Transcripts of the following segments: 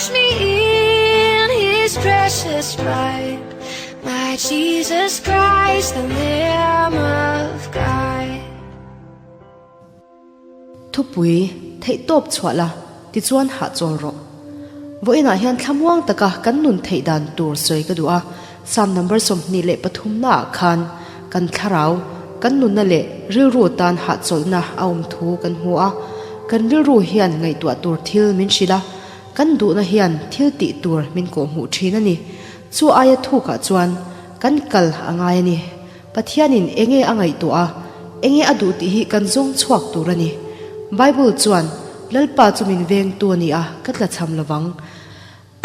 Wash me in his precious blood. My Jesus Christ, the Lamb of God. Thupui, Theihtawp chhuah la, tichuan hahchawl rawh. Vawiinah hian thlamuang taka kan nun theih dan tur sawi ka duh a, Psalm number 23 naah khan kan thlarau, kan nunna leh rilru tan hahchawlhna a awm thu kan hmu a. Kan rilru hian ngaihtuah tur thil min hrilh a, kan duhna hian thil tih tur min kawhhmuh thin a ni. Chu aia thukah chuan kan kal a ngai a ni. Pathianin enge a ngaihtuah a, enge a duh tih hi kan zawng chhuak tur a ni. Bible chuan, Lalpa chu min vengtu a ni a, ka tlachham lovang.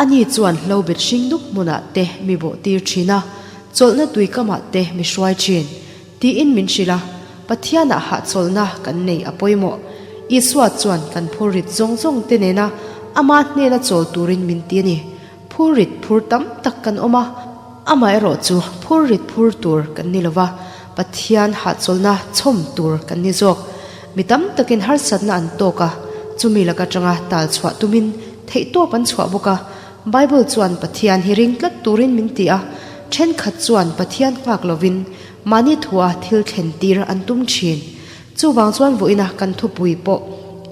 Ani chuan hlo bet hring dup hmunah te mi bawh tir thin a, chawlhna tui kamah te mi hruai thin, tiin min hrilh a. Pathianah hahchawlhna kan nei a pawimawh. Isua chuan kan phurrit zawng zawng te nena ama hnena chawl turin min ti a ni. Phurrit phur tam tak kan awm a, amaherawh chu phurrit phur tur kan ni lova, Pathian hahchawlhna chhawm tur kan ni zawk. Mi tam takin harsatna an tawk a, chumi lak atanga tal chhuah tumin theihtawp an chhuah bawk a. Bible chuan Pathian hi ring tlat turin min ti a, thenkhat chuan Pathian nghak lovin mahni thua thil thlen tir an tum thin. Chuvang chuan vawiina kan thupui pawh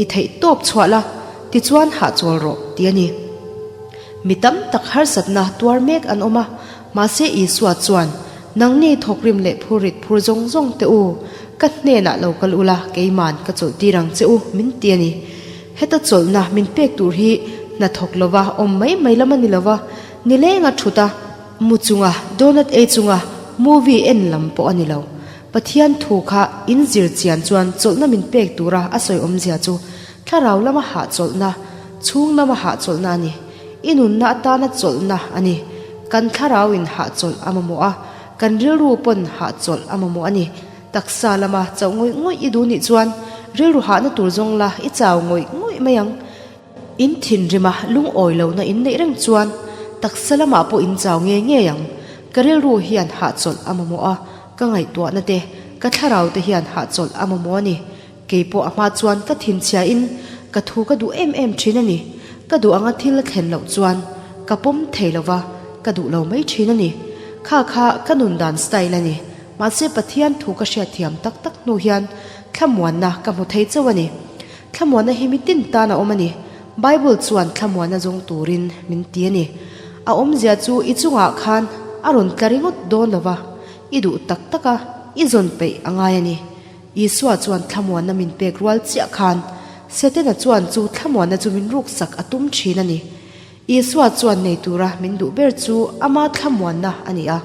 i theihtawp chhuah la, tichuan hahchawl rawh ti a ni. Mi tam tak harsatna tuar mek an awm a, mahse Isua chuan, Nangni thawkrim leh phurrit phur zawng zawng teh u, ka hnenah lo kal ula, keiman ka chawlh tir ang che u, min ti a ni. Heta chawlhna min pek tur hi hna thawk lova awm mai mai lam a ni lova, nilenga thut a, mu chunga donut ei chunga movie en lam pawh a ni lo. Pathian thu kha in zir chian chuan chawlhna min pek tura a sawi awmzia chu thlarau lama hahchawlhna, chhung lama hahchawlhna a ni. I nunna atana chawlhna a ni. Kan thlarau in hahchawlh a mamawh a, kan rilru pawn hahchawlh a mamawh a ni. Taksa lama chauh ngawih ngawih i duh nih chuan rilru hahna tur zawng la i chau ngawih ngawih mai ang. In thinrima lungawi lohna in neih reng chuan taksa lamah pawh in chau ngei ngei ang. Ka rilru hian hahchawlh a mamawh a, ka ngaihtuahna te, ka thlarau te hian hahchawlh a mamawh a ni. Kei pawh a hma chuan ka thinchhia in ka thu ka duh em em thin a ni. Ka duh anga thil a thlen loh chuan ka pawm thei lo va, ka duh lo mai thin a ni. Kha kha ka nun dan style a ni. Mahse Pathian thu ka hriatthiam tak tak hnu hian thlamuanna ka hmu thei chauh a ni. Thlamuanna hi mi tin tan a awm a ni. Bible chuan thlamuanna zawng turin min ti a ni. A awmzia chu i chungah khan a rawn tla ringawt dawn lo va, i duh tak tak a, i zawn peih a ngai a ni. Isua chuan thlamuanna min pek rual chiah khan Setana chuan chu thlamuanna chu min ruksak a tum thin a ni. Isua chuan nei tura min duh ber chu ama thlamuanna a ni a.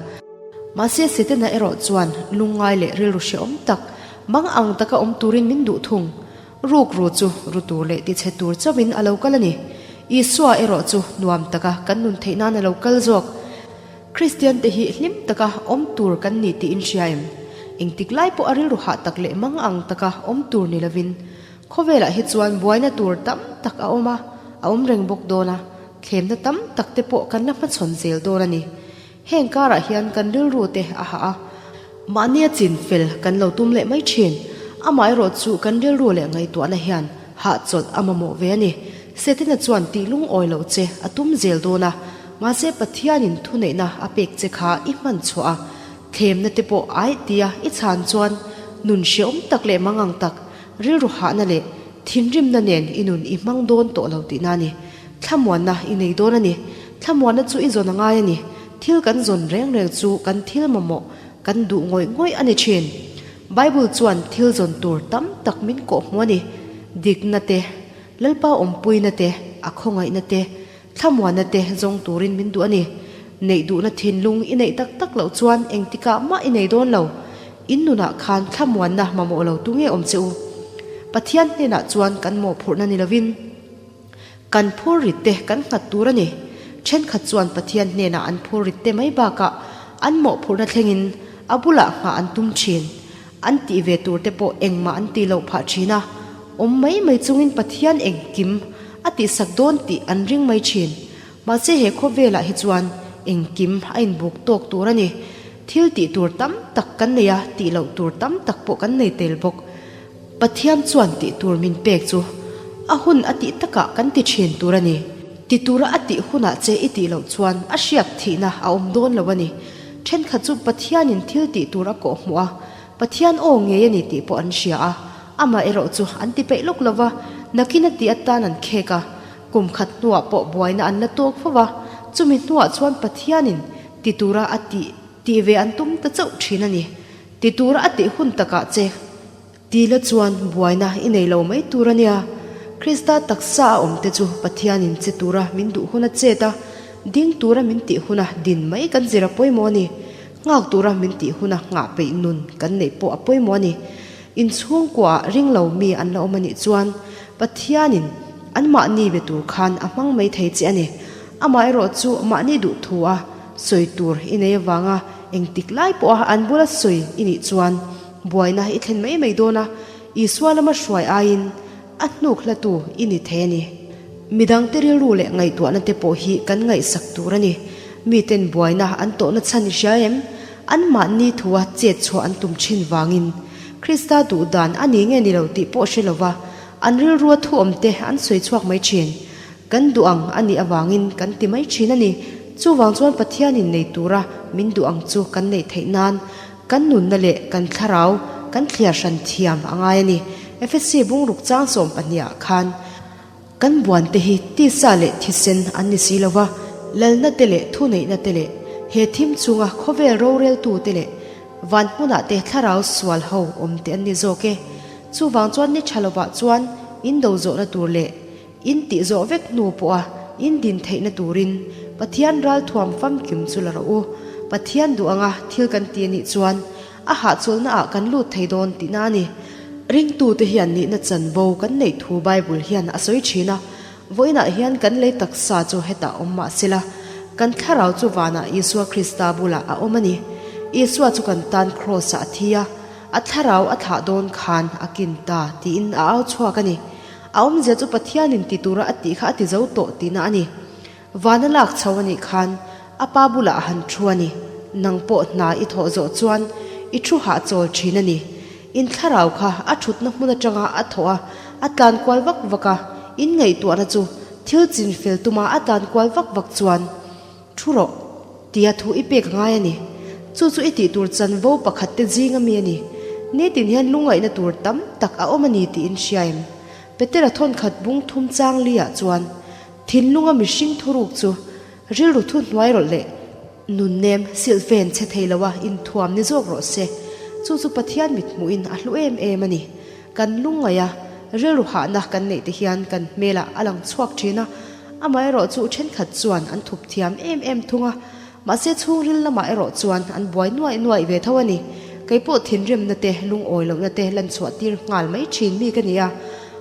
Mahse Setana erawh chuan lungngai leh rilru hrehawm tak, mang ang taka awm turin min duh thung. Rukru chu ru tur leh tichhe tur chauhin a lo kal a ni. Isua erawh chu nuam taka kan nun theih nan a lo kal zawk. Kristian te hi hlim taka awm tur kan ni tih in hria em? Engtik lai pawh a rilru hah tak leh mang ang taka awm tur ni lovin, khawvelah hi chuan buaina tur tam tak a awm a, a awm reng bawk dawn a, thlemna tam tak te pawh kan la hmachhawn zel dawn a ni. Heng karah hian kan rilru te a hah a, mahnia chin fel kan lo tum leh mai thin. Amaherawhchu kan rilru leh ngaihtuahna hian hahchawlh a mamawh ve a ni. Setana chuan tih lungawi loh che a tum zel dawn a, mahse Pathianin thuneihna a pek che kha i hman chhuah a, thlemna te pawh aih tia i chhan chuan nun hreawm tak leh mangang tak, rilru hahna leh thinrimna nen i nun i hmang dawn tawh lo tihna a ni. Thlamuanna i nei dawn a ni. Thlamuanna chu i zawn a ngai a ni. Thil kan zawn reng reng chu kan thil mamawh kan duh ngawih ngawih a ni thin. Bible chuan thil zawn tur tam tak min kawhhmuh a ni. Dikna te, Lalpa awmpuina te, a khawngaihna te, thlamuanna te zawng turin min duh a ni. Neih duhna thinlung i neih tak tak loh chuan engtikah mah i nei dawn lo. In nunah khan thlamuanna mamawh lo tu nge awm che u? Pathian hnenah chuan kan mawhphurhna ni lovin kan phur rit te kan nghat tur a ni. Thenkhat chuan Pathian hnenah an phur rit te mai bakah an mawhphurhna thlengin a bulah nghah an tum thin. An tih ve tur te pawh engmah an tih loh phah thin a, awm mai mai chungin Pathian engkim a tihsak dawn tih an ring mai thin. Mahse he khawvelah hi chuan engkim a inbuk tawk tur a ni. Thil tih tur tam tak kan nei a, tih loh tur tam tak pawh kan nei tel bawk. Pathian chuan tih tur min pek chu a hun a tih takah kan ti thin tur a ni. Ti tura a tih hunah che i tih loh chuan a hriak thihna a awm dawn lo a ni. Thenkhat chu Pathianin thil tih tur a kawh hmuh a, Pathian aw ngei a ni tih pawh an hria a, amah erawh chu an ti peih lawk lo va, nakin a tih atan an khek a. Kum khat hnuah pawh buaina an la tawk fo va, chumi hnuah chuan Pathianin ti tura a tih tih ve an tum ta chauh thin a ni. Ti tura a tih hun takah che ti la chuan buaina i nei lo mai tur a nia. Krista taksa a awmte chu Pathianin che tura min duh hun a chet a, ding tura min tih huna din mai kan zir a pawimawh a ni. Nghak tura min tih huna nghah peih nun kan neih pawh a pawimawh a ni. Inchhungkuaah ring lo mi an la awm a nih chuan Pathianin anmahni be tur khan a hmang mai thei che a ni. Amaherawh chu mahni duh thu a sawi tur i nei avanga engtik lai pawha an bula sawi i nih chuan buaina i thlen mai mai dawn a, Isua lama hruai aiin a hnuk hlatu i ni thei a ni. Midangte rilru leh ngaihtuahna te pawh hi kan ngaihsak tur a ni. Miten buaina an tawhna chhan i hria em? Anmahni thua chet chhuah an tum thin vangin Krista duh dan a ni nge ni lo tih pawh hre lova an rilrua thu awmte an sawi chhuak mai thin. Kan duh ang a nih avangin kan ti mai thin a ni. Chuvang chuan Pathianin nei tura min duh ang chu kan neih theih nan kan nunna leh kan thlarau kan thliar hran thiam a ngai a ni. Efesi bungruk chang 12 ah khan Kan buan te hi tisa leh thisen an ni si lova, lalna te leh thuneihna te leh he thim chunga khawvel roreltu te leh van hmunah te thlarau sual ho awm te an ni zawk e. Chuvang chuan ni tha lovah chuan in do zawhna tur leh in tih zawh vek hnu pawha in din theihna turin Pathian ralthuam famkim chu la rawh u. Pathian duh anga thil kan ti anih chuan A hahchawlhna ah kan lut thei dawn tihna a ni. Ringtute hian nihna chanvo kan neih thu Bible hian a sawi thin a, vawiinah hian kan lei taksa chu hetah awm mah sela, kan thlarau chu vanah Isua Krista bulah a awm a ni. Isua chu kan tan Kraws-ah a thi a, a thlarau a thlah dawn khan a kin ta tiin a au chhuak a ni. A awmzia chu Pathianin ti tura a tih kha a ti zo tawh tihna a ni. Vana lak chho a nih khan a pa bulah a han thu a ni. Nang pawh hna i thawh zawh chuan i thu hahchawl thin a ni. In thlarau kha a thutna hmun atanga a thawh a, a tlan kual vak vak a, in ngaihtuahna chu thil chin fel tuma a tlan kual vak vak chuan thu rawh tia thu i pek a ngai a ni. Chu chu i tih tur chanvo pakhat te zing ami a ni. Nitin hian lungngaihna tur tam tak a awm a ni tiin hria em? Petera thawnkhat bung thum chang li ah chuan Thinlunga mihring thuruk chu rilru thu hnuai rawlh leh nunnem silhfen chhe thei loa inthuam ni zawk rawh se. Chu chu Pathian mithmuhin a hlu em em a ni. Kan lungngaih a, rilru hahna kan neih te hian kan hmelah a lang chhuak thin a, amaherawh chu thenkhat chuan an thup thiam em em thung a, mahse chhungril lamah erawh chuan an buai nuaih nuaih ve tho a ni. Kei pawh thinrimna te, lungawi lohna te lanchhuah tir nghal mai thin mi ka ni a,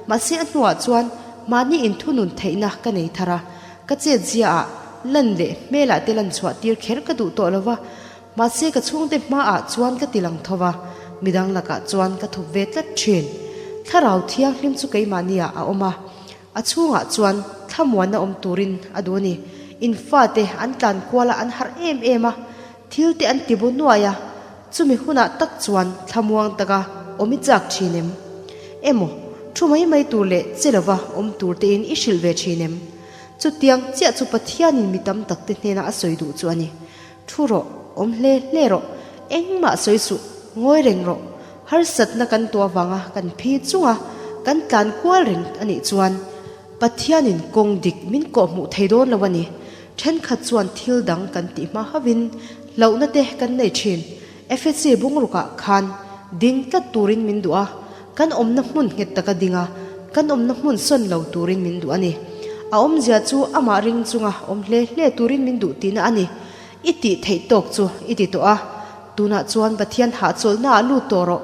mahse a hnuah chuan Mahni inthunun theihna ka nei thar a, ka chet ziaah lan leh hmelah te lan chhuah tir kher ka duh tawh lo va, mahse ka chhungte hmaah chuan ka ti lang tho va, midang lakah chuan ka thup ve tlat thin. Thlarau thianghlim chu keimahniah a awm a, a chhungah chuan thlamuanna awm turin a duh a ni. In fate an tlan kual a, an harh em em a, thil te an ti bu nuai a, Chumi hunah tak chuan thlamuang taka awm i chak thin em? Emaw, thu mai mai tur leh che lova awm tur tein i hrilh ve thin em? Chutiang chiah chu Pathianin mi tam takte hnena a sawi duh chu a ni. Thu rawh, awm hle hle rawh, engmah sawi suh, ngawi reng rawh. Harsatna kan tuah vanga kan phi chunga kan tlan kual reng a nih chuan Pathianin kawng dik min kawhhmuh thei dawn lo a ni. Thenkhat chuan thil dang kan tih hma hauhin hlauhna te kan nei thin. Efesi bungrukah khan ding tlat turin min duh a, kan awmna hmun nghet taka ding a, kan awmna hmun sawn lo turin min duh a ni. A awmzia chu amah ring chunga awm hle hle turin min duh tihna a ni. I tih theih tawk chu i ti tawh a, tunah chuan Pathian hahchawlhnaah lut tawh rawh.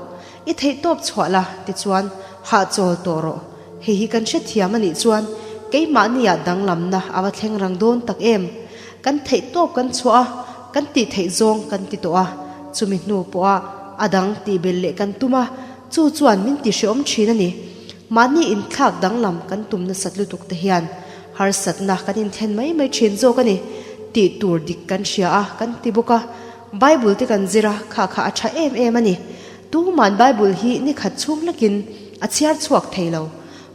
I theih tawp chhuah la, tichuan hahchawl tawh rawh. Hei hi kan hrethiam a nih chuan keimahniah danglamna a va thleng rang dawn tak em? Kan theih tawp kan chhuah a, kan tih theih zawng kan ti tawh a, chumi hnu pawha a dang tih belh leh kan tum a, chu chuan min ti hreawm thin a ni. Mahni inthlak danglam kan tum nasat lutuk te hian harsatna kan inthlen mai mai thin zawk a ni. Tih tur dik kan hria a, kan ti bawk a, Bible te kan zir a, kha kha a tha em em a ni. Tuman Bible hi ni khat chhung hlakin a chhiar chhuak thei lo.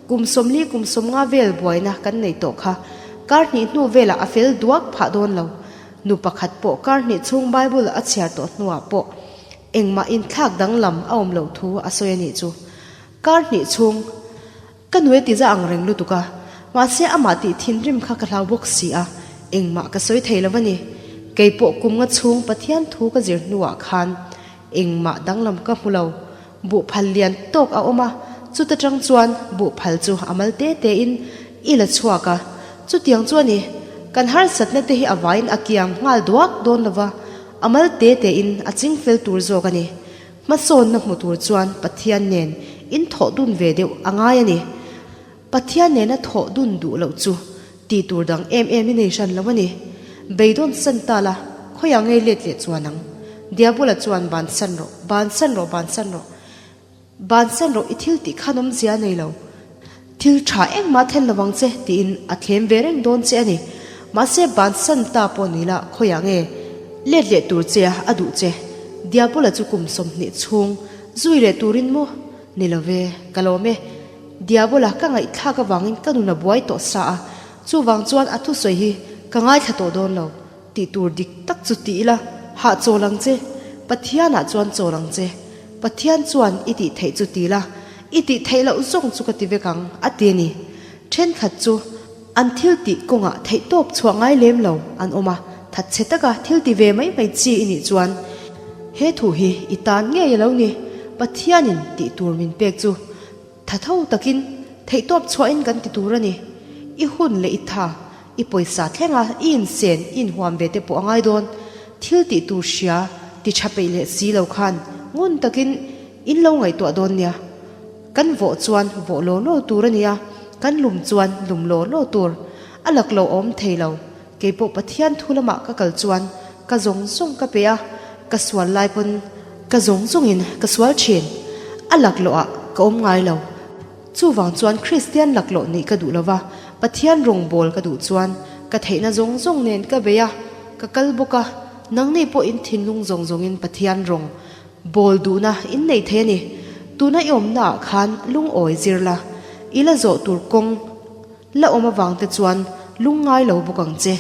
Kum 40 kum 50 vel buaina kan nei tawh kha. Kar hnih hnu velah a fel duak phah dawn lo. Nu pakhat pawh kar hnih chhung Bible a chhiar tawh hnuah pawh engmah inthlak danglam a awm loh thu a sawi a nih chu. Kar hnih chhung ka nue ti za ang reng lutuk a, mahse amah tih thinrim kha ka hlau bawk si a, engmah ka sawi thei lo a ni. Kei pawh kum nga chhung Pathian thu ka zir hnuah khan engmah danglam ka hmu lo. Buhphal lian tawk a awm a, chuta tang chuan buhphal chu a mal te te in i la chhuak a, chutiang chu a ni. Kan harsatna te hi a vaiin a kiang nghal duak dawn lo va, a mal te te in a ching fel tur zawk a ni. Hmasawnna hmu tur chuan Pathian nen in thawh dun ve deuh a ngai a ni. Pathian nena thawh dun duh loh chu tih tur dang em em i nei hran lo a ni. Beidawn san ta la, khawiah ngei let leh chuan ang. Diabola chuan bansan rawh, bansan rawh, bansan rawh. Bansan rawh i thil tih khan awmzia a nei lo. Thil tha engmah thlen lo ang che tiin a thlem ve reng dawn che a ni. Mahse bansan ta pawh ni la khawiah nge let leh tur che a duh che. Diabola chu kum 20 chhung zui leh turin maw? Ni lo ve, ka lawm e. Diabola ka ngaihthlak avangin ka nun a buai tawh sa a, chuvang chuan a thusawi hi ka ngaithla tawh dawn lo. Tih tur dik tak chu ti ila, hah chawl ang che, Pathianah chuan chawl ang che. Pathian chuan i tih theih chu ti la, i tih theih loh zawng chu ka ti vek ang, a ti a ni. Thenkhat chu an thil tih kawngah theihtawp chhuah ngai lem lo an awm a, thatchhe taka thil ti ve mai mai chi i nih chuan he thu hi i tan ngei a lo ni. Pathianin tih tur min pek chu Tha tho takin theihtawp chhuahin kan ti tur a ni. I hun leh i tha, i pawisa thlenga i insen i inhuam ve te pawh a ngai dawn. Thil tih tur hria, ti tha peih leh si lo khan ngun takin in lo ngaihtuah dawn nia. Kan vawh chuan vawh law law tur a nia, kan lum chuan lum law law tur. A lak lo awm thei lo. Kei pawh Pathian thu lamah ka kal chuan ka zawng zawng ka pe a, ka sual lai pawn ka zawng zawngin ka sual thin. A laklawhah ka awm ngai lo. Chuvang chuan Kristian laklawh nih ka duh lo va, Pathian rawngbâwl ka duh chuan ka theihna zawng zawng nen ka bei a, ka kal bawk a, nangni pawh in thinlung zawng zawngin Pathian rawng bawl duhna in nei thei a ni. Tuna i awmnaah khan lungawi zir la, i la zawh tur kawng La awm avang te chuan lungngai lo bawk ang che.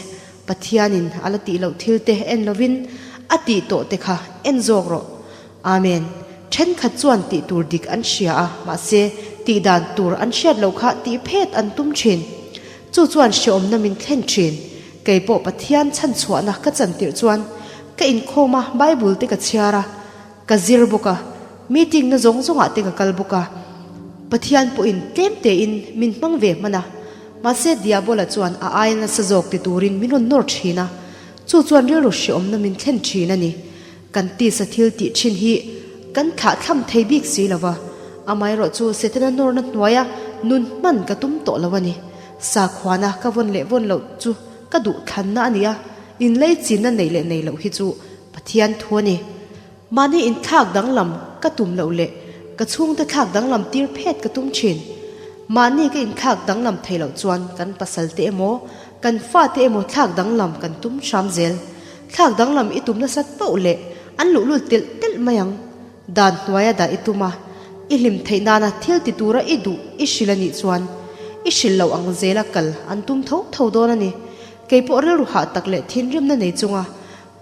Pathianin a la tih loh thil te en lovin a tih tawh te kha en zawk rawh. Amen. Thenkhat chuan tih tur dik an hria a, mahse tih dan tur an hriat loh kha tih phet an tum thin. Chu chuan hreawmna min thlen thin. Kei pawh Pathian chhanchhuahna ka chantirh chuan ka inkhawm a, Bible te ka chhiar a, Ka zir bawk a, meeting na zawng zawngah te ka kal bawk a, Pathian pawhin tlem tein min hmang ve hman a, mahse Diabola chuan a aia nasa zawk ti turin min rawn nawr thin a, chu chuan rilru hreawmna min thlen thin a ni. Kan tisa thil tih thin hi kan thlah thlam thei bik si lo va, amaherawh chu Setana nawrna hnuaia nun hman ka tum tawh lo a ni. Sakhuana ka vawn leh vawn loh chu ka duh thlanna a ni a, inlei chinna neih leh nei loh hi chu Pathian thu a ni. Mahni inthlak danglam ka tum loh leh ka chhungte thlak danglam tir phet ka tum thin. Mahni ka inthlak danglam thei loh chuan kan pasal te emaw, kan fate emaw thlak danglam kan tum hram zel. Thlak danglam i tum nasat poh leh an luhlul telh telh mai ang. Dan hnuaia dah i tum a, i hlim theih nana thil ti tura i duh i hrilh a nih chuan i hrilh loh ang zela kal an tum tho tho dawn a ni. Kei pawh rilru hah tak leh thinrimna nei chunga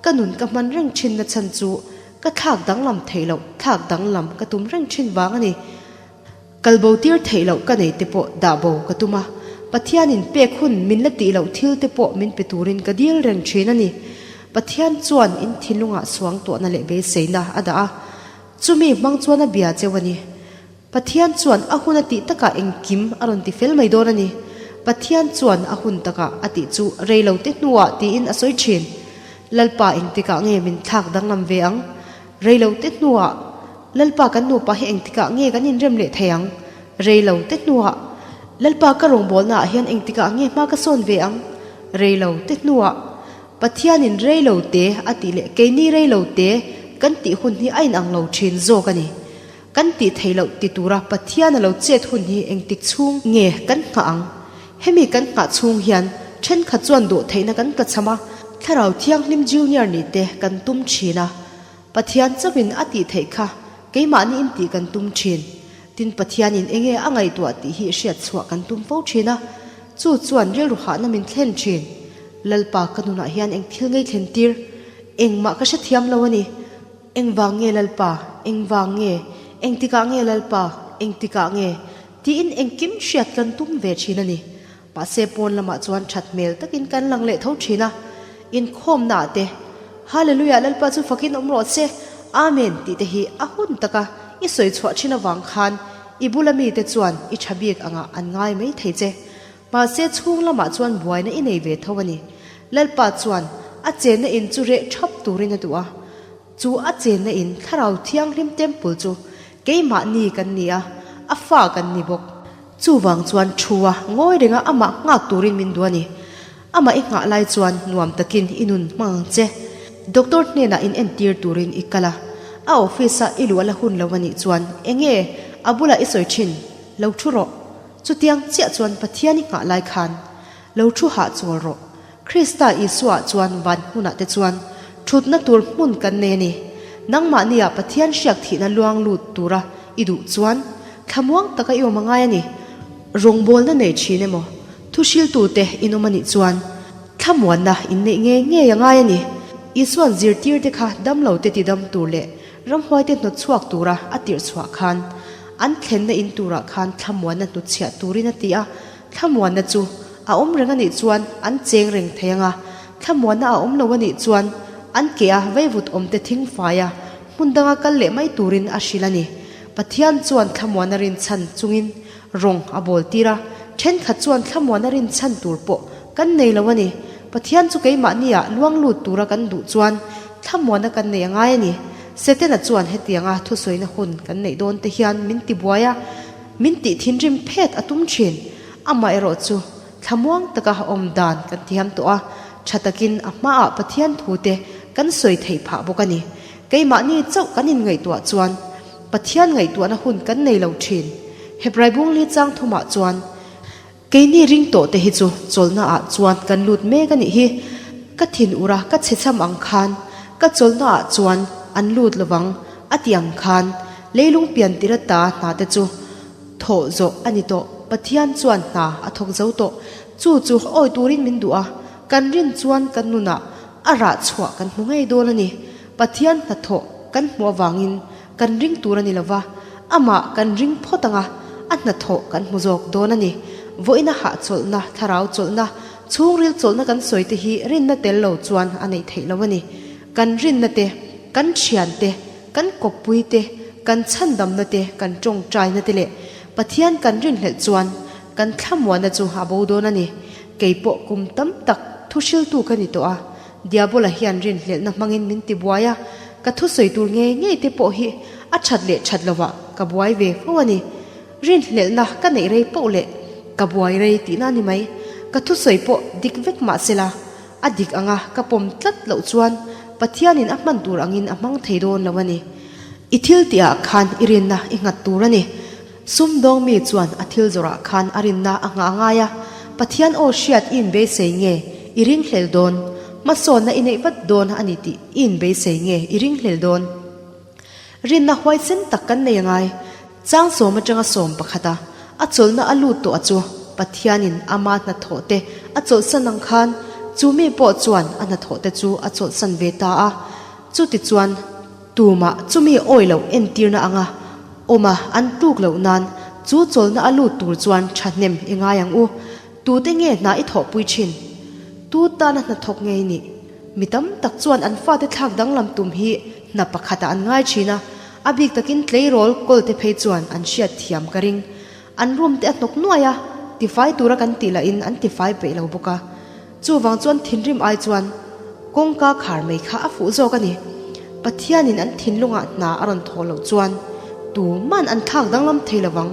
Ka nun ka hman reng thin na chhan chu ka thlak danglam theih loh thlak danglam ka tum reng thin vang a ni. Kal bo tir theih loh ka nei te pawh dah bo ka tum a, Pathianin pek hun min la tih loh thil te pawh min pe turin ka dil reng thin a ni. Pathian chuan in thinlungah suang tuahna leh beiseina a dah a, chumi hmang chuan a bia cheu a ni. Pathian chuan a hun a tih takah engkim a rawn ti fel mai dawn a ni. Pathian chuan a hun takah a tih chu rei lo te hnuah tiin a sawi thin. Lalpa engtikah nge min thlak danglam ve ang? Rei lo te hnuah Lalpa kan nupa hi engtikah nge kan inrem leh thei ang? Rei lo te hnuah Lalpa ka rawngbawlnaah hian engtikah nge hma ka sawn ve ang? Rei lo te hnuah Pathianin rei lo te a tih leh keini rei lo te kan tih hun hi a inang lo thin zawk a ni. Kan tih theih loh ti tura Pathian a lo chet hun hi engtik chhung nge kan nghah ang? Hemi kan nghah chhung hian thenkhat chuan dawh theihna kan tlachham a, Thlarau Thianghlim Junior nih te kan tum thin a, Pathian chauhin a tih theih kha keimahni in tih kan tum thin. Tin Pathianin enge a ngaihtuah tih hi hriat chhuah kan tum fo thin a. Chu chuan rilru hahna min thlen thin. Lalpa ka nunah hian eng thil ngei thlen tir? Engmah ka hrethiam lo a ni. Engvang nge Lalpa? Engvang nge? Engtikah nge Lalpa? Engtikah nge? Tiin engkim hriat kan tum ve thin a ni. Mahse pawn lamah chuan that hmel takin kan lang leh tho thin a. Inkhawmnaah te, Hallelujah Lalpa chu fakin awm rawh se, Amen tih te hi a hun taka i sawi chhuah thin avang khan i bula mite chuan i tha bik angah an ngai mai thei che. Mahse chhung lamah chuan buaina i nei ve tho a ni. Lalpa chuan a chenna in chu reh thap turin a duh a. Chu a chenna in Thlarau Thianghlim Temple chu keimahni kan ni a, a fa kan ni bawk. Chuvang chuan thu a ngawi renga amah nghak turin min duh a ni. Amah i nghah lai chuan nuam takin i nun hmang ang che. Doctor hnenah in entir turin i kal a, a office-a i luah la hun lo a nih chuan enge a bulah i sawi thin? Lo thu rawh. Chutiang chiah chuan Pathian i nghah lai khan lo thu hahchawl rawh. Krista Isua chuan van hmunah te chuan thutna tur hmun kan nei a ni. Nangmahnia Pathian hriak thihna luang lut tura i duh chuan thlamuang taka i awm a ngai a ni. Rawngbawlna nei thin emaw, thuhriltute in awm a nih chuan thlamuanna in neih ngei ngei a ngai a ni. Isua'n zirtirte kha damlote tidam tur leh ramhuaite hnawtchhuak tura a tirh chhuah khan an thlenna in turah khan thlamuanna hnutchhiah turin a ti a. Thlamuanna chu a awm reng a nih chuan an cheng reng thei ang a, thlamuanna a awm lo a nih chuan an ke a veivut awmte thing fai a, hmun danga kal leh mai turin a hrilh a ni. Pathian chuan thlamuanna rinchhan chungin rawng a bawl tir a, thenkhat chuan thlamuanna rinchhan tur pawh kan nei lo a ni. Pathian chu keimahnia luang lut tura kan duh chuan thlamuanna kan nei a ngai a ni. Setana chuan hetianga thusawina hun kan neih dawn te hian min tibuai a, Min tih thinrim phet a tum thin. Amaherawh chu thlamuang taka awm dan kan thiam tawh a, tha takin a hmaah Pathian thute kan sawi theih phah bawk a ni. Keimahni chauh kan inngaihtuah chuan Pathian ngaihtuahna hun kan nei lo thin. Hebrai bungli chang thumah chuan. Keini ring tawh te hi chu chawlhna ah chuan kan lut mek a nih hi. Ka thin ur a ka chhe cham ang khan ka chawlhna ah chuan an lut lovang a ti ang khan leilung pian tir ata hna te chu thawh zawh a ni tawh. Pathian chuan hna a thawk zo tawh. Chu chu awi turin min duh a, kan rin chuan kan nunah a rah chhuah kan hmu ngei dawn a ni. Pathian hnathawh kan hmuh avangin Kan ring tur a ni lova, amah kan ring phawt ang a, a hnathawh kan hmu zawk dawn a ni. Vawiina hahchawlhna, thlarau chawlhna, chhungril chawlhna kan sawi te hi rinna tel lo chuan a neih theih lo a ni. Kan rinna te, kan thian te, kan kawppui te, kan chhandamna te, kan tawngtaina te leh Pathian kan rinhlelh chuan kan thlamuanna chu a bo dawn a ni. Kei pawh kum tam tak thuhriltu ka ni tawh a, Diabola hian rinhlelhna hmangin min ti buai a, ka thusawi tur ngei ngei te pawh hi a that leh that lovah ka buai ve fo a ni. Rinhlelhna ka neih rei poh leh ka buai rei tihna a ni mai. Ka thusawi pawh dik vek mah sela, a dik anga ka pawm tlat loh chuan Pathianin a hman tur angin a hmang thei dawn lo a ni. I thil tihah khan i rinna i nghat tur a ni. Sumdawng mi chuan a thil zawrah khan a rinna a nghah ngai a, Pathian aw hriat i inbeisei nge i ringhlel dawn? Hmasawnna i neih vat dawn a ni tih i inbeisei nge i ringhlel dawn? Rinna huaisen tak kan nei angai. Changsawm atanga 11 a a chawlhna a lut tawh a chu Pathianin ama hnathawh te a chawlhsan ang khan chu mi pawh chuan a hnathawh te chu a chawlhsan ve ta a. Chutichuan tumah chumi awi loh entirna anga awm a, an tluk loh nan chu chawlhna a lut tur chuan thahnem i ngai ang u. Tute nge hna i thawhpui thin? Tu tana hnathawk nge i nih? Mi tam tak chuan an fate thlak danglam tum hi hna pakhatah an ngai thin a, a bik takin tleirawl kawlte phei chuan an hriat thiam ka ring. An room te a hnawk nuai a, tifai tura kan tih lahin an tifai peih lo bawk a. Chuvang chuan thinrim ai chuan kawngka khar mai kha a fuh zawk a ni. Pathianin an thinlungah hna a rawn thawh loh chuan tuman an thlak danglam thei lo vang.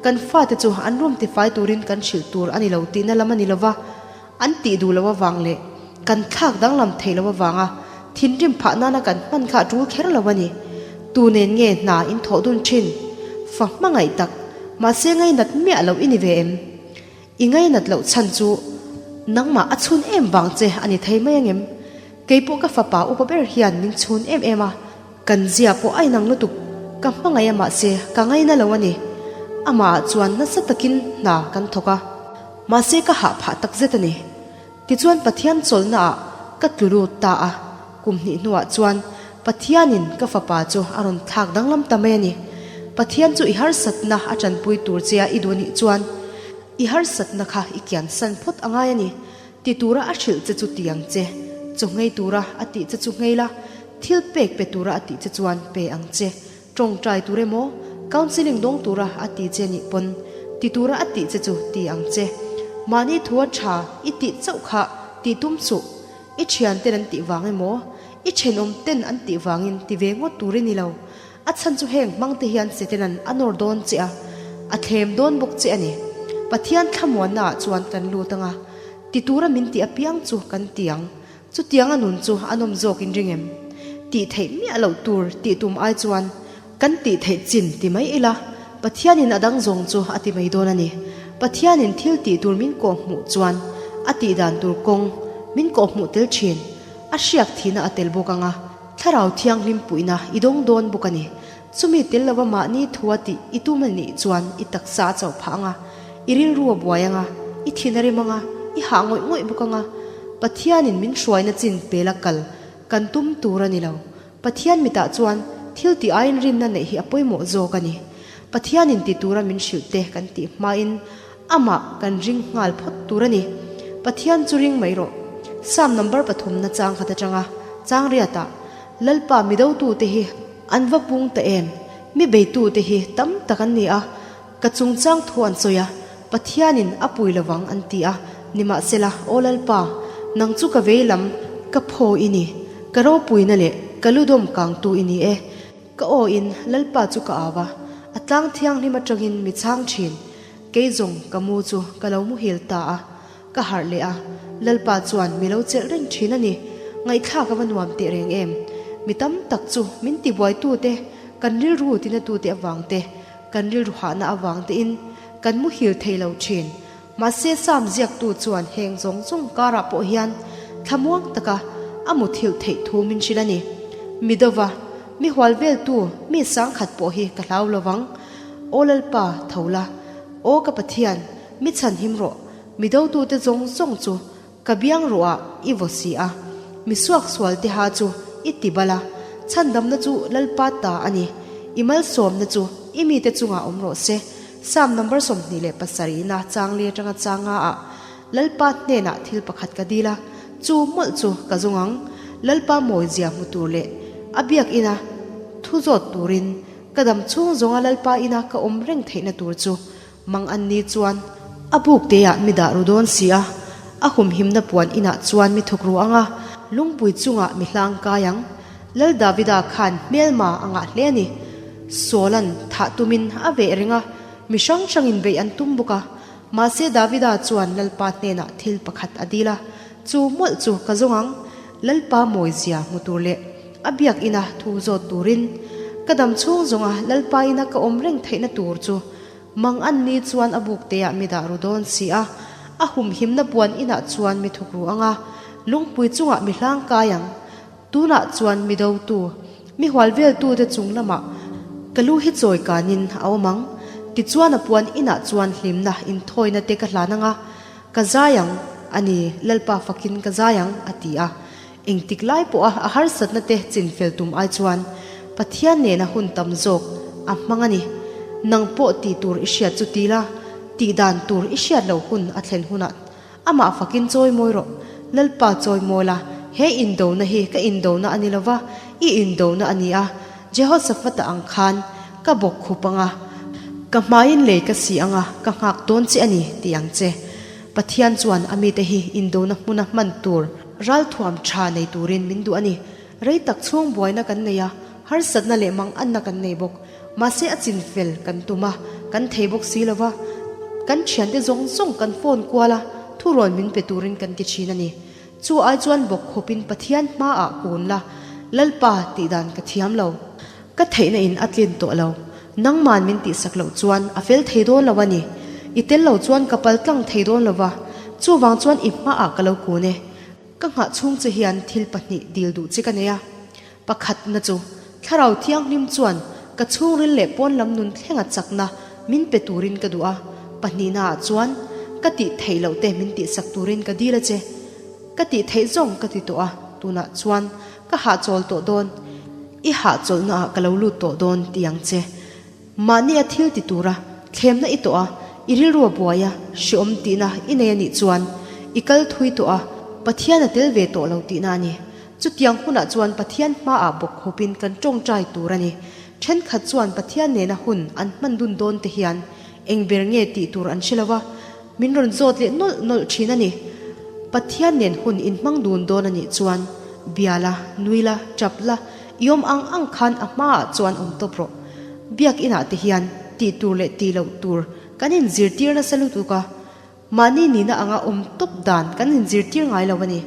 Kan fate chu an room tifai turin kan hrilh tur a ni lo tihna lam a ni lo va, an tih duh loh avang leh kan thlak danglam theih loh avanga thinrim phah nana kan hman kha a tul kher lo a ni. Tu nen nge hna in thawh dun thin? Fa hmangaih tak, mahse ngainat miah loh i ni ve em? I ngainat loh chhan chu nangmah a chhun em vang che a ni thei mai angem? Keipawh ka fapa upa ber hian min chhun em em a, kan zia pawh a inang lutuk, ka hmangaih a mahse ka ngaina lo a ni. Amah ah chuan nasa takin hna kan thawk a. Mahse ka hah phah takzet a ni. Tichuan Pathian chawlhnaah ka tlu lut ta a, kum hnih hnuah chuan Pathianin ka fapa chu a rawn thlak danglam ta mai a ni. Pathian chu i harsatna a tanpui tur che a i duh nih chuan i harsatna kha i kiansan phawt a ngai a ni. Ti tura a hrilh che chu ti ang che, chaw nghei tura a tih che chu nghei la, thil pek pe tura a tih che chuan pe ang che, tawngtai tur emaw, counselling dawng tura a ti che nih pawn ti tura a tih che chu ti ang che. Mahni thua tha i tih chauh kha tih tum suh, i thian ten an tih vang emaw, i thenawm ten an tih vangin ti ve ngawt tur i ni lo. A chhan chu heng hmang te hian Setanan a nawr dawn che a, a thlem dawn bawk che a ni. Pathian thlamuanna ah chuan kan lut anga, ti tura min tih apiang chu kan ti ang. Chutiang a nun chu a nawm zawk in ring em? Tih theih miah loh tur tih tum ai chuan kan tih theih chin ti mai ila, Pathianin a dang zawng chu a ti mai dawn a ni. Pathianin thil tih tur min kawhhmuh chuan a tih dan tur kawng min kawhhmuh tel thin. A hriak thihna a tel bawk anga. Thlarau thianghlim puihna i dawng dawn bawk a ni. Chumi tel lova mahni thua tih i tum a nih chuan i taksa a chauh phah anga, i rilru a buai anga, i thin a rem anga, i hah ngawih ngawih bawk anga. Pathianin min hruaina chin pela kal kan tum tur a ni lo. Pathian mitah chuan thil tih aiin rinna neih hi a pawimawh zawk a ni. Pathianin ti tura min hrilh te kan tih hmain Amah kan ring nghal phawt tur a ni. Pathian chu ring mai rawh. Psalm number pathumna chang khat atanga chang riatah, Lalpa midotute hi an va pung ta em? Mi beitute hi tam tak an ni a, ka chungchang thu an sawi a, Pathianin a pui lovang an ti a, nimahsela, Aw Lalpa, nang chu ka vei lam ka phaw i ni, ka ropuina leh ka ludawm kangtu i ni e. Ka aw in Lalpa chu ka au a, a tlang thianghlim atangin mi chhang thin. Kei zawng ka mu chu ka lo muhil ta a, ka harh leh a, Lalpa chuan mi lo chelh reng thin a ni. Ngaihthlak a va nuam teh reng em? Mi tam tak chu min tibuaitute, kan rilru tinatute avang te, kan rilru hahna avang tein kan muhil thei lo thin. Mahse Sam ziaktu chuan heng zawng zawng karah pawh hian thlamuang taka a muthilh theih thu min hrilh a ni. Mi dova, mi hual veltu, mi sangkhat pawh hi ka hlau lovang. Aw Lalpa, tho la. Aw ka Pathian, mi chhanhim rawh. Mi dotute zawng zawng chu ka biang ruah i vaw si a. Mi suaksual te ha chu i ti bal a. Chhandamna chu Lalpa ta a ni. I malsawmna chu i mite chungah awm rawh se. Psalm number 27 na chang li atanga chang nga ah Lalpa hnenah thil pakhat ka dil a, chu mawlh chu ka zawng ang. Lalpa mawizia hmu tur leh a biakina thu zawt turin Ka dam chhung zawnga Lalpa ina ka awm reng theihna tur chu mang an ni chuan a buk teah mi dah ru dawn si a, a humhimna puan inah chuan mi thawk ru ang a, lungpui chungah mi hlang kai ang. Lal Davida khan hmelma a ngah hle a ni. Saula'n thah tumin a veh reng a, mi hrang hrangin beih an tum bawk a. Mahse Davida chuan Lalpa hnenah thil pakhat a dil a, Chu mawlh chu ka zawng ang, Lalpa mawizia hmu tur leh a biak ina thu zawt turin ka dam chhung zawnga Lalpa ina ka awm reng theihna tur chu mang an ni chuan a buk teah mi dah ru dawn si a, a humhimna puan inah chuan mi thuk ru ang a, lungpui chungah mi hlang kai ang. Tunah chuan mi dotu, mi hual veltute chung lamah ka lu hi chawi kanin a awm ang. Tichuan a puan inah chuan hlimna inthawina te ka hlan ang a, Ka zai ang, a ni, Lalpa fakin ka zai ang, a ti a. Engtik lai pawha a harsatna te chinfel tum ai chuan Pathian nena hun tam zawk a hmang a ni. Nang pawh tih tur i hriat chu ti la, tih dan tur i hriat loh hun a thlen hunah amah fakin chawi mawi rawh. Lalpa chawi mawi la, he indona hi ka indona a ni lo va, i indona a ni a. Jehoshaphat-a ang khan ka bawk khup ang a, ka hmaiin lei ka si ang a, ka nghak dawn che a ni, ti ang che. Pathian chuan a mite hi indona hmuna hman tur ralthuam tha nei turin min duh a ni. Rei tak chhung buaina kan nei a, harsatna leh manganna kan nei bawk. Mahse a chinfel kan tum a, kan thei bawk si lo va, kan thiante zawng zawng kan phone kual a, thurawn min pe turin kan ti thin a ni. Chu ai chuan bawk khawpin Pathian hmaah kun la, Lalpa tih dan ka thiam lo. Ka theihna in a tlin tawh lo. Nangman min tihsak loh chuan a fel thei dawn lo a ni. I tel lo chuan ka pal tlang thei dawn lo va, chuvang chuan i hmaah ka lo kun e. Ka nghah chhung che hian thil pahnih dil duh che ka nei a. Pakhatna chu, Thlarau Thianghlim chuan ka chhungril leh pawn lam nun thlenga chakna min pe turin ka duh a. Pahnihnaah chuan, Ka tih theih loh te min tihsak turin ka dil a che. Ka tih theih zawng ka ti tawh a, tunah chuan ka hahchawl tawh dawn. I hahchawlhna ah ka lo lut tawh dawn ti ang che. Mahni a thil ti tura thlemna i tawh a, i rilru a buai a, hreawm tihna i nei a nih chuan i kal thui tawh a, Pathian a tel ve tawh lo tihna a ni. Chutiang hunah chuan Pathian hmaah bawk khawpin kan tawngtai tur a ni. Thenkhat chuan Pathian nena hun an hman dun dawn te hian eng ber nge tih tur an hre lo a, min rawn zawt leh nawlh nawlh thin a ni. Pathian nen hun inhmang dun dawn a nih chuan bia la, nui la, tap la, I awm ang ang khan a hmaah chuan awm tawp rawh. Biak inah te hian tih tur leh tih loh tur kan inzirtir nasa lutuk a, mahni nihna anga awm tawp dan kan inzirtir ngai lo a ni.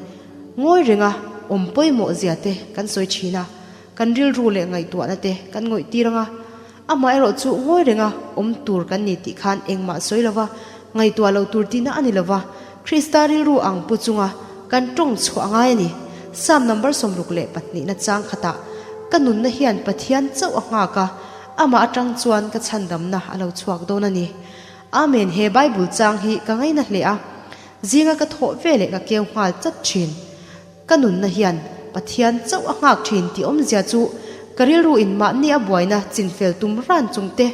Ngawi renga awm pawimawh zia te kan sawi thin a, kan rilru leh ngaihtuahna te kan ngawihtir ang a, amaherawh chu ngawi renga awm tur kan ni tih khan engmah sawi lova ngaihtuah loh tur tihna a ni lova, Krista rilru ang pu chunga kan tawng chhuah a ngai a ni. Psalm number 62 na chang khatah, Ka nunna hian Pathian chauh a nghak a, amah atang chuan ka chhandamna a lo chhuak dawn a ni. Amen He Bible chang hi ka ngaina hle a, zinga ka thawh ve leh ka keu nghal chat thin. Ka nunna hian Pathian chauh a nghak thin tih awmzia chu ka rilru in mahni a buaina chinfel tum ran chung te,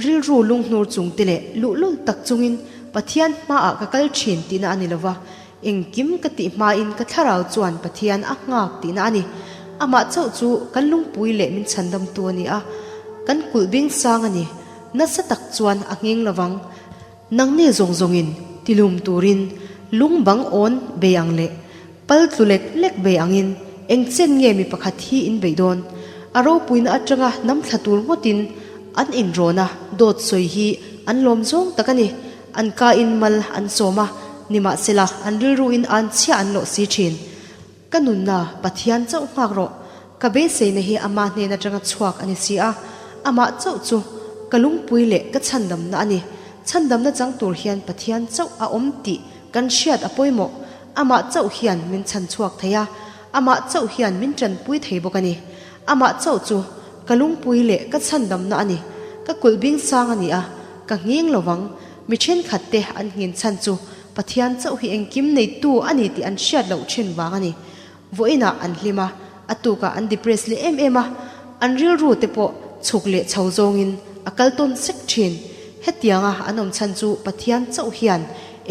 rilru lunghnur chung te leh luhlul tak chungin Pathian hmaah ka kal thin tihna a ni lova, engkim ka tih hmain ka thlarau chuan Pathian a nghak tihna a ni. Amah chauh chu kan lungpui leh min chhandamtu a ni a, kan kulh bing sang a ni. Nasa tak chuan a ngheng lovang. Nangni zawng zawngin tilum turin lung bang awn bei ang leh pal tlu lek lek bei angin eng chen nge mi pakhat hi in beih dawn? A ropuina atanga nam thla tur ngawtin an inrawn a, dawt sawi hi an lawm zawng tak a ni. An ka in mal an sawm a, nimahsela an rilruin an chhia an lawh si thin. Ka nunna Pathian chauh nghak rawh, ka beiseina hi ama hnen atanga chhuak a ni si a, amah chauh chu ka lungpui leh ka chhandamna a ni. Chhandamna chang tur hian Pathian chauh a awm tih kan hriat a pawimawh, amah chauh hian min chhan chhuak thei a, amah chauh hian min tanpui thei bawk a ni. Amah chauh chu ka lungpui leh ka chhandamna a ni, ka kulh bing sang a ni a, ka nghing lovang, mi thenkhat te an nghin chhan chu Pathian chauh hi engkim neitu a ni tih an hriat loh thin vang a ni. Vawiinah an hlim a, a tukah an depress leh em em a, an rilru te pawh chhuk leh chho zawngin a kal tawn sek thin. Hetianga an awm chhan chu Pathian chauh hian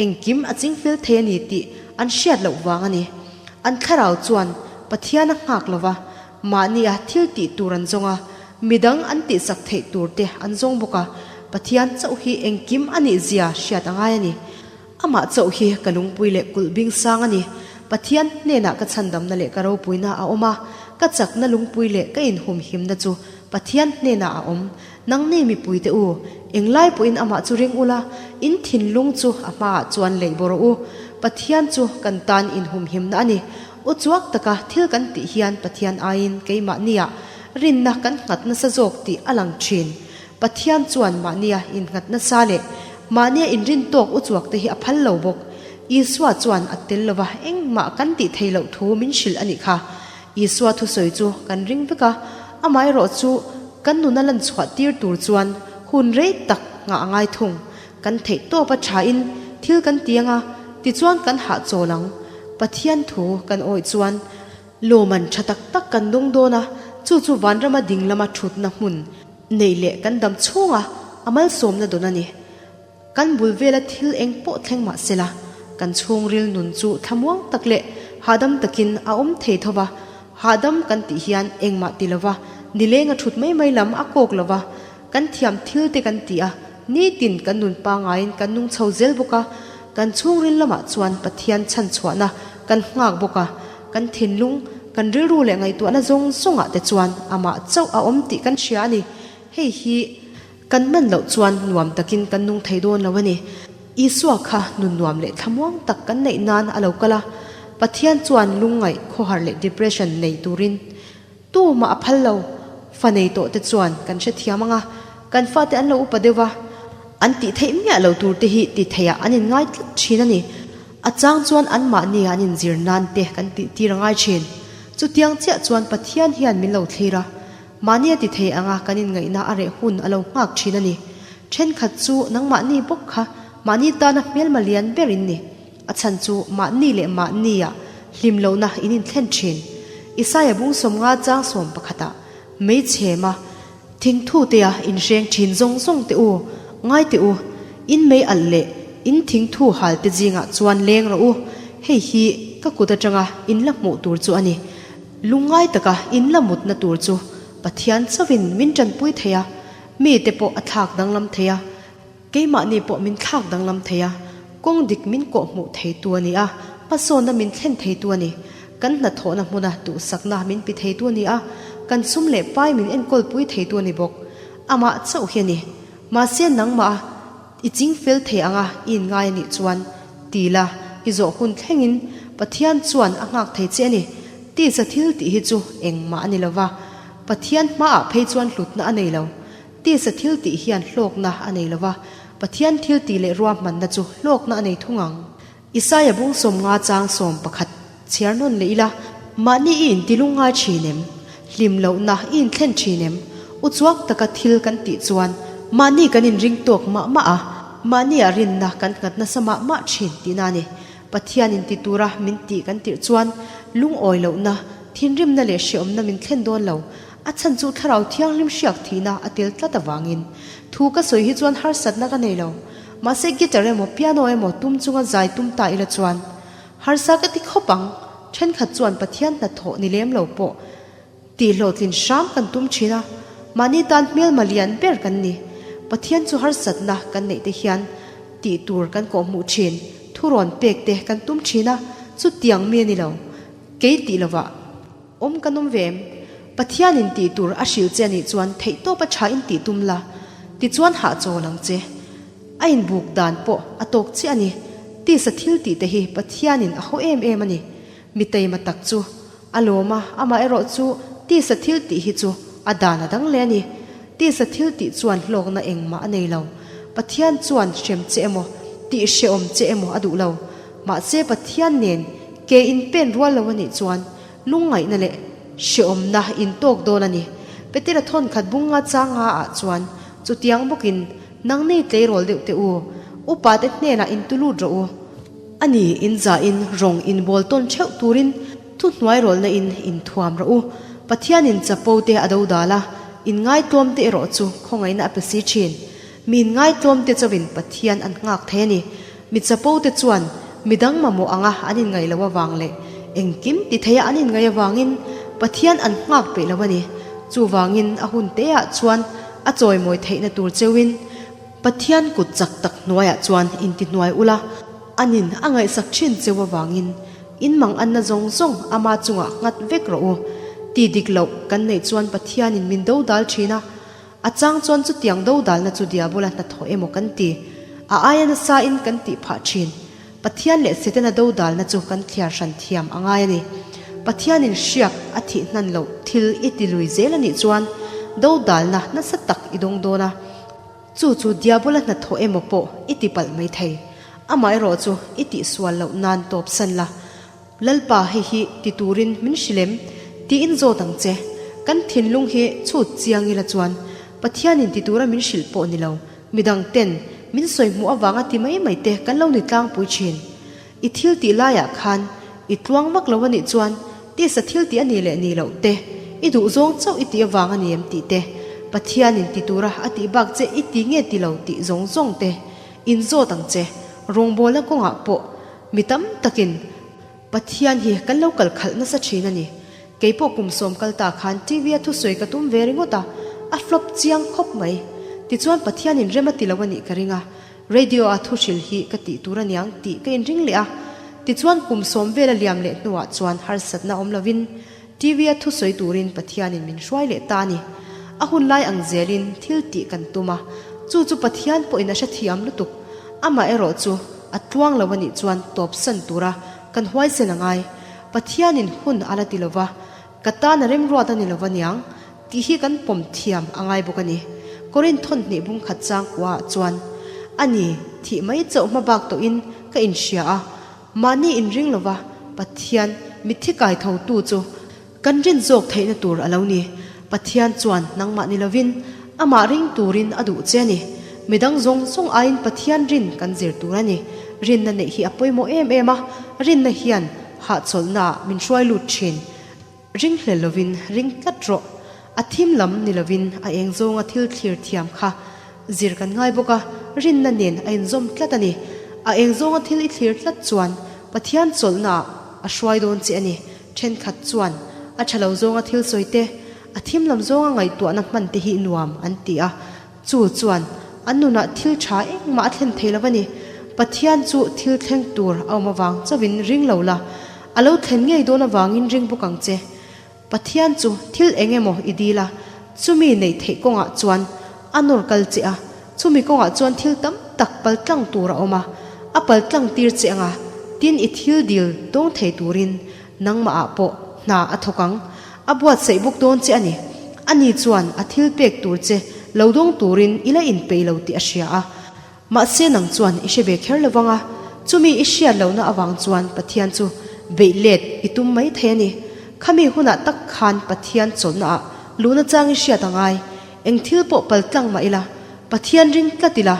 engkim a chingfel thei a ni tih an hriat loh vang a ni. An thlarau chuan Pathian a nghak lova, Mahnia thil tih tur an zawng a, midang an tihsak theih tur te an zawng bawk a, Pathian chauh hi engkim a nih zia hriat a ngai a ni. Amah chauh hi ka lungpui leh kulh bing sang a ni. Pathian hnenah ka chhandamna leh ka ropuina a awm a, ka chakna lungpui leh ka inhumhimna chu Pathian hnenah a awm. Nangni mipuite u, englai pawhin amah chu ring ula, in thinlung chu a hmaah chuan leih bawrh u. Pathian chu kan tan inhumhimna a ni. U chuak taka thil kan tih hian Pathian aiin keimahnia rinna kan nghat nasa zawk tih a lang thin. Pathian chuan mahnia innghat nasa leh mahnia inrin tawk u chuak te hi a phal lo bawk. Isua chuan a tel lova engmah kan tih thei loh thu min hrilh a nih kha. Isua thusawi chu kan ring vek a, amaherawh chu kan nuna lan chhuah tir tur chuan hun rei tak nghah a ngai thung. Kan theih tawp a thain thil kan ti anga, tichuan kan hahchawl ang. Pathian thu kan awih chuan lawman tha tak tak kan dawng dawn a, chu chu vanrama ding lama thutna hmun neih leh kan dam chhunga a malsawmna dawn a ni. Kan bul vela thil eng pawh thleng mah sela, kan chhungril nun chu thlamuang tak leh hahdam takin a awm thei tho va. Hahdam kan tih hian engmah ti lova, nileng a thut mai mai lam a kawk lova, kan thiam thil te kan ti a, nitin kan nun pangaiin kan nung chho zel bawk a, kan chhungril lamah chuan Pathian chhanchhuahna kan nghak bawk a, kan thinlung, kan rilru leh ngaihtuahna zawng zawngah te chuan amah chauh a awm tih kan hria a ni. Hei hi. Kan man loh chuan nuam takin kan nung thei dawn lo a ni. Isua kha nun nuam leh thlamuang tak kan neih nan a lo kal a. Pathian chuan lungngaih, khawhar leh depression nei turin tumah a phal lo. Fa nei tawh te chuan kan hrethiam ang a, kan fate an lo upa deuh va, an tih theih miah lo tur te hi ti theiah an inngai tlat thin a ni. A chang chuan anmahni an inzir nan te kan tih tir a ngai thin. Chutiang chiah chuan Pathian hian min lo thlir a. Mahni a ti thei anga kan inngaihna a reh hun a lo nghak thin a ni. Thenkhat chu nangmahni bawk kha Mahni tana hmelma lian ber in ni. A chhan chu mahni leh mahnia hlim lohna in inthlen thin. Isaia bung 50 chang 11 ah mei chhema thingthu tea inhreng thin zawng zawng te u, ngai teh u, in mei alh leh in thingthu hal te zingah chuan leng rawh u, hei hi ka kut atanga in la hmuh tur chu a ni. Lungngai taka in la mutna tur chu Pathian chauhin min tanpui thei a, mite pawh a thlak danglam thei a. Keimahni pawh min thlak danglam thei a, kawng dik min kawhhmuh theitu a ni a, hmasawnna min thlen theitu a ni. Kan hnathawhna hmuna duhsakna min pi theitu a ni a, kan sum leh pai min enkawlpui theitu a ni bawk. Amah chauh hi a ni. Mahse nangmah a i ching fel thei anga i inngai a nih chuan ti la, i zawh hun thlengin Pathian chuan a nghak thei che a ni. Tisa thil tih hi chu engmah a ni lova, Pathian hmaah phei chuan hlutna a nei lo. Tisa thil tih hian hlawkna a nei lo va, Pathian thil tih leh ruahmanna chu hlawkna a nei thung ang. Isaia bung 50 chang 11 chhiar nawn leh ila, Mahni i intilung ngai thin em? Hlim lohna i inthlen thin em? Uchuak taka thil kan tih chuan mahni kan inring tawk mah mah a, mahnia rinna kan nghat nasa mah mah thin tihna a ni. Pathian inti tura min tih kan tirh chuan lungawi lohna, thinrimna leh hrehawmna min thlen dawn lo. A chhan chu Thlarau Thianghlim hriak thihna a tel tlat avangin. Thu ka sawi hi chuan harsatna ka nei lo. Mahse guitar emaw piano emaw tum chunga zai tum ta ila chuan harsa ka ti khawp ang. Thenkhat chuan Pathian hnathawh ni lem lo pawh tih hlawhtlin hram kan tum thin a, mahni tan hmelma lian ber kan ni. Pathian chu harsatna kan neih te hian tih tur kan kawhhmuh thin, thurawn pek te kan tum thin a, chutiang mi a ni lo. Kei tih lovah. Awm kan awm ve em? Pathianin tih tur a hrilh che anih chuan theihtawp a tha in tih tum la, tichuan hahchawl ang che. A inbuk dan pawh a tawk chiah a ni. Tisa thil tih te hi Pathianin a haw em em a ni. Mi taima tak chu a lawm a, amaherawh chu tisa thil tih hi chu a dan a dang leh a ni. Tisa thil tih chuan hlawkna engmah a nei lo. Pathian chuan hrem che emaw, tih hrehawm che emaw a duh lo. Mahse Pathian nen ke in pen rual lo anih chuan Lungngaihna leh hrehawmna in tawk dawn a ni. Petera thawn khat bung nga chang nga ah chuan chutiang bawkin nangni tleirawl deuh teh u, upa te hnenah in tu lut rawh u. A ni, in zahin rawng in bawl tawn theuh turin thuhnuai rawlna in in thuam rawh u. Pathianin chapo te a do dal a, in ngaitlawm te erawh chu khawngaihna a pe si thin. Mi in ngaitlawm te chauhin Pathian an nghak thei a ni. Mi chapo te chuan midang mamawh anga an inngaih loh avang leh engkim ti theia an inngaih avangin Pathian an nghak peih lo a ni. Chuvangin a hun te ah chuan a chawimawi theihna tur cheuhin Pathian kut chak tak hnuaiah chuan intihnuai ula, anin a ngaihsak thin cheu avangin in mang anna zawng zawng ama chungah nghat vek rawh u. Ti dik loh kan neih chuan Pathianin min dodal thin a, A chang chuan chutiang dodalna chu Diabola hnathawh emaw kan ti. A aia nasain kan tih phah thin. Pathian leh Setana dodalna chu kan thliar hran thiam a ngai a ni. Pathianin hriak a thih hnan loh thil i ti lui zel a nih chuan dodalna nasa tak i dawng dawn a. Chu chu Diabola hnathawh emaw pawh i ti palh mai thei. Amaherawh chu i tihsual loh nan tawpsan la. Lalpa hei hi ti turin min hrilh em? Tiin zawt ang che. Kan thinlung hi chhut chiang ila chuan Pathianin ti tura min hrilh pawh ni lo, midang ten min sawi hmuh avanga ti mai mai te kan lo ni tlangpui thin. I thil tih laiah khan i tluang vak lo a nih chuan tisa thil tih a nih leh nih loh te, i duh zawng chauh i tih avang a ni em tih te, Pathianin ti tura a tih bak che i ti nge ti lo tih zawng zawng te in zawt ang che. Rawngbawlna kawngah pawh Mi tam takin Pathian hi kan lo kal khalh nasa thin a ni. Kei pawh kum sawm kal ta khan TV a thusawi ka tum ve ringawt a, a flop chiang khawp mai. Tichuan Pathianin rem a ti lo a nih ka ring a, radio a thuhril hi ka tih tur aniang tih ka inring leh a. Tichuan kum sawm vel a liam leh hnuah chuan harsatna awm lovin TV a thusawi turin Pathianin min hruai leh ta a ni. A hun lai ang zelin thil tih kan tum a, chu chu Pathian pawhin a hrethiam lutuk. Amaherawh chu a tluang lo a nih chuan tawpsan tura kan huaisen a ngai. Pathianin hun a la ti lova, ka tan a remruat a ni lova niang tih hi kan pawm thiam a ngai bawk a ni. Korinth thawnhnih bung khat chang kuaah chuan, A ni, thih mai chauh hma bak tawhin ka inhria a, mahni inring lova Pathian mitthi kai thotu chu Kan rin zawk theihna tur a lo ni. Pathian chuan nangmah ni lovin amah ring turin a duh che a ni. Midang zawng zawng aiin Pathian rin kan zir tur a ni. Rinna neih hi a pawimawh em em a, rinna hian hahchawlhnaah min hruai lut thin. Ring hlel lovin ring tlat rawh. A thim lam ni lovin a eng zawnga thil thlir thiam kha zir kan ngai bawk a, rinna nen a inzawm tlat a ni. A eng zawnga thil i thlir tlat chuan Pathian chawlhnaah a hruai dawn che a ni. Thenkhat chuan a tha lo zawnga thil sawi te, a thim lam zawnga ngaihtuahna hman te hi nuam an ti a, chu chuan an nunah thil tha engmah a thlen thei lo a ni. Pathian chu thil thleng tur a awm avang chauhin ring lo la, a lo thlen ngei dawn avangin ring bawk ang che. Pathian chu thil eng emaw i dil a, chumi neih theih kawngah chuan a nawr kal che a, chumi kawngah chuan thil tam tak pal tlang tur a awm a, a pal tlang tir che ang a, tin i thil dil dawng thei turin nangmahah pawh hna a thawk ang, a buatsaih bawk dawn che a ni. Ani chuan a thil pek tur che lo dawng turin i la inpeih lo tih a hria a. Mahse nang chuan i hre ve kher lo vang a, chumi i hriat lohna avang chuan Pathian chu beih let i tum mai thei a ni. Khami hunah tak khan Pathian chawlhnaah luhna chang i hriat a ngai. Eng thil pawh pal tlang mah ila, Pathian ring tlat ila,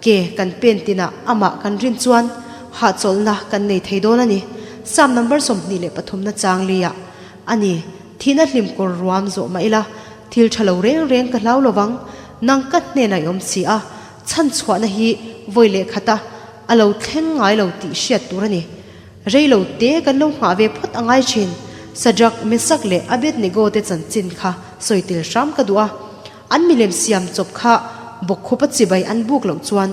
ke kan pen tinah amah kan rin chuan hahchawlhna kan nei thei dawn a ni. Psalm number 23 na chang liah a ni. Thihna hlim kawr ruam zawh mah ila, thil tha lo reng reng ka hlau lo vang, nang ka hnenah i awm si a, chhan chhuahna hi vawi leh khat a, a lo thleng ngai lo tih hriat tur a ni. Rei lo te kan lo nghah ve phawt a ngai thin. Sadrak, Mesak leh Abednego te chanchin kha sawi tel hram ka duh a. An milem siam chawp kha bawkkhupa chibai an buk loh chuan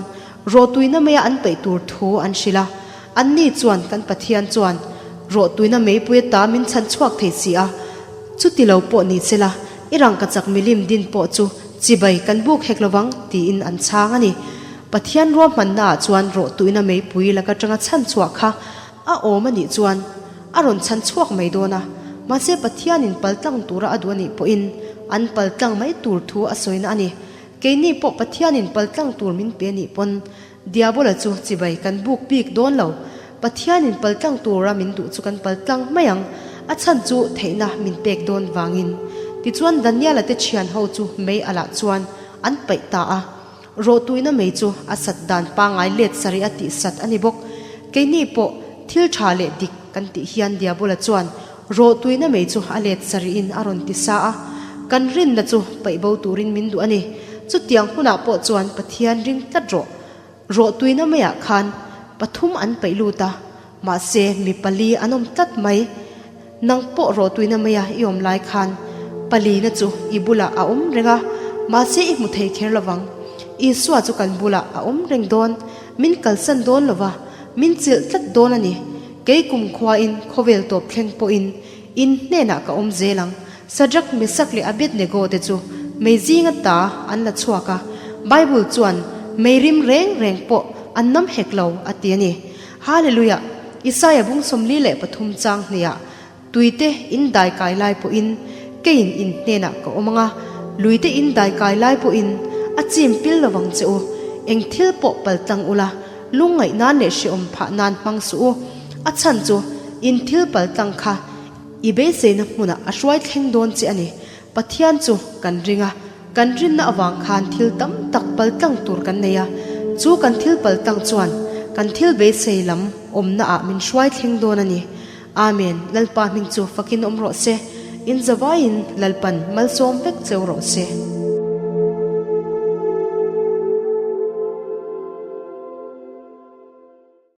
rawhtuina meia an peih tur thu an hrilh a. Anni chuan kan Pathian chuan rawhtuina meipui ata min chhan chhuak thei si a, chuti lo pawh ni se la, i rangkachak milim din pawh chu chibai kan buk hek lovang tiin an chhang a ni. Pathian ruahmannaah chuan rawhtuina meipui laka tanga chhan chhuah kha a awm a nih chuan a rawn chhan chhuak mai dawn a, mahse Pathianin paltlang tura a duh a nih pawhin an paltlang mai tur thu a sawina a ni. Keini pawh Pathianin paltlang tur min pe a nih pawn Diabola chu chibai kan buk bik dawn lo. Pathianin paltlang tura min duh chu kan paltlang mai ang, a chhan chu theihna min pek dawn vangin. Tichuan Daniela te thian ho chu mei alah chuan an paih ta a. Rawhtuina mei chu a sat dan pangngai let sarih a tih sat a ni bawk. Keini pawh thil tha leh dik kan tih hian Diabola chuan rawhtuina mei chu a let sarihin a rawn ti sa a. Kan rinna chu paih bo turin min duh a ni. Chutiang hunah pawh chuan Pathian ring tlat rawh. Rawhtuina meiah khan pathum an paih lut a, mahse mi pali an awm tlat mai. Nang pawh rawhtuina meia i awm lai khan palina chu i bulah a awm reng a, mahse i hmu thei kher lovang. Isua chu kan bulah a awm reng dawn, min kalsan dawn lova, min chilh tlat dawn a ni. Kei kumkhuain khawvel tawp thleng pawhin in hnenah ka awm zel ang. Sadrak, Mesak leh Abednego te chu mei zinga ta an la chhuak a, Bible chuan mei rim reng reng pawh an nam hek lo a ti a ni. Hallelujah! Isaia bung 43 chang hniah tuite in dai kai lai pawhin keiin in hnenah ka awm ang a, luite in dai kai lai pawhin a chim pil lovang che u. Eng thil pawh pal tlang ula, lungngaih nan leh hrehawm phah nan hmang suh u. A chhan chu in thil pal tlang kha i beiseina hmunah a hruai thleng dawn che a ni. Pathian chu kan ring a, kan rinna avang khan thil tam tak paltlang tur kan nei a, chu kan thil paltlang chuan kan thil beisei lam awmna ah min hruai thleng dawn a ni. Amen, Lalpa hming chu fakin awm rawh se, in zavaiin Lalpan malsawm vek cheu rawh se.